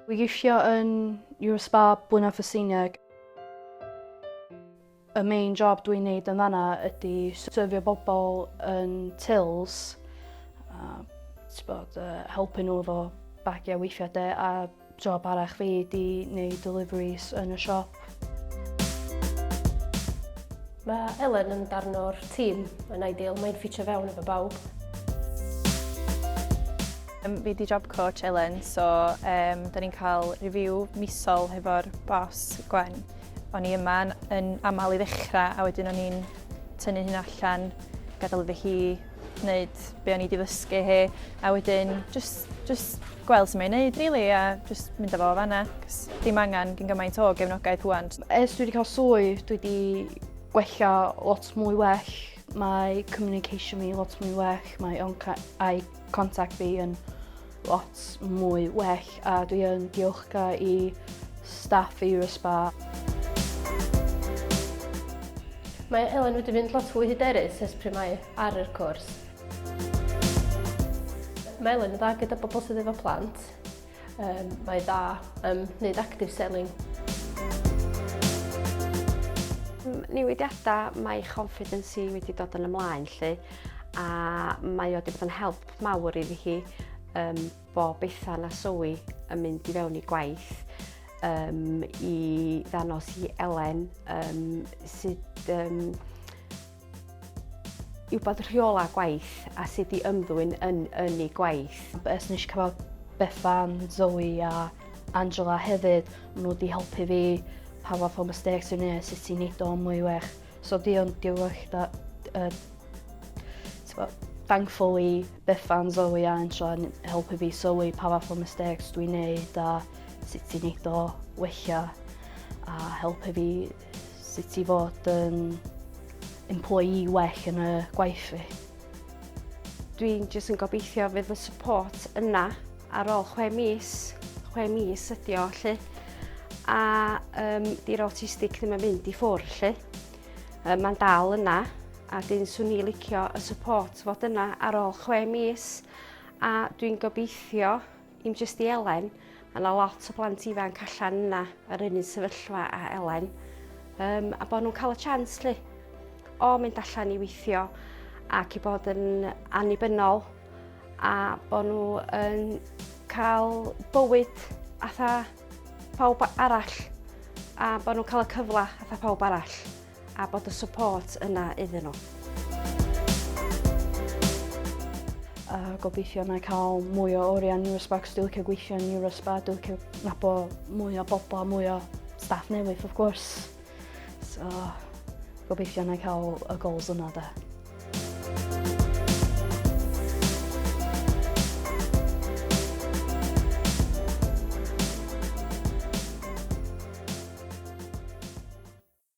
Weithio yn Eurospa Blaenau Ffestiniog. Y main job dwi'n neud yn fanna ydy syrfio bobl yn tills a t'bod yy helpu nhw efo bagiau weithiau de a job arall fi ydy neud deliveries yn y siop. Mae Elen yn darn o'r tîm yn ideal, mae'n ffitio fewn efo bawb. Fi di job coach Elen, so um, da ni'n cael review misol hefo'r boss Gwen. O'n i yma yn, yn aml i ddechrau a wedyn o'n i'n tynnu hyn allan, gadael iddi hi wneud be o'n i wedi ddysgu hi, a wedyn just, just gweld sut mae'n neud really, a just mynd â fo o fanna, cos dim angen gyn gymaint o gefnogaeth ŵan. Ers dwi wedi cael swydd, dwi wedi gwella lot mwy well. Mae communication fi lot mwy well, mae eye contact fi yn lot mwy well a dwi yn diolchgar i staff Eurospa. Mae Elen wedi mynd lot fwy hyderus ers pryd mae ar yr cwrs. Mae Elen yn dda gyda bobl sydd efo plant. Um, mae dda um, wneud active selling. Newidiadau mae confidence hi wedi dod yn ymlaen lle a mae o wedi bod yn help mawr iddi hi um, bo Bethan a Zoe yn mynd i fewn i gwaith um, i ddanos i Elen um, sut um, i wybod rheola gwaith a sut i ymddwyn yn, yn ei gwaith. Ers nes i cael Bethan, Zoe a Angela hefyd, maen nhw wedi helpu fi pa fath o mistakes dwi'n neud, sut ti'n neud o'n mwy well. So di o'n diolch da, uh, thankful i Bethan, Zoe a Angela yn helpu fi sylwi pa fath o mistakes dwi'n neud a sut ti'n neud o wella a helpu fi sut i fod yn employee well yn y gwaith fi. Dwi'n jyst yn gobeithio fydd y support yna ar ôl chwe mis, chwe mis ydi o 'lly, a um, di'r autistic ddim yn mynd i ffwr 'lly. Um, mae'n dal yna, a dyn swn i licio y support fod yna ar ôl chwe mis, a dwi'n gobeithio Dim jyst i Elen, mae yna lot o blant ifanc allan yna yr un un sefyllfa a Elen, um, a bod nhw'n cael y chance lly o mynd allan i weithio ac i bod yn annibynnol a bod nhw yn cael bywyd atha pawb arall a bod nhw'n cael y cyfle atha pawb arall. a bod y support yna iddyn nhw. A gobeithio na i cael mwy o oriau yn Eurospa, cos dwi'n licio gweithio yn Eurospa, dwi'n licio nabo mwy o bobl, mwy o staff newydd, of course. So, gobeithio na i cael y goals yna, de.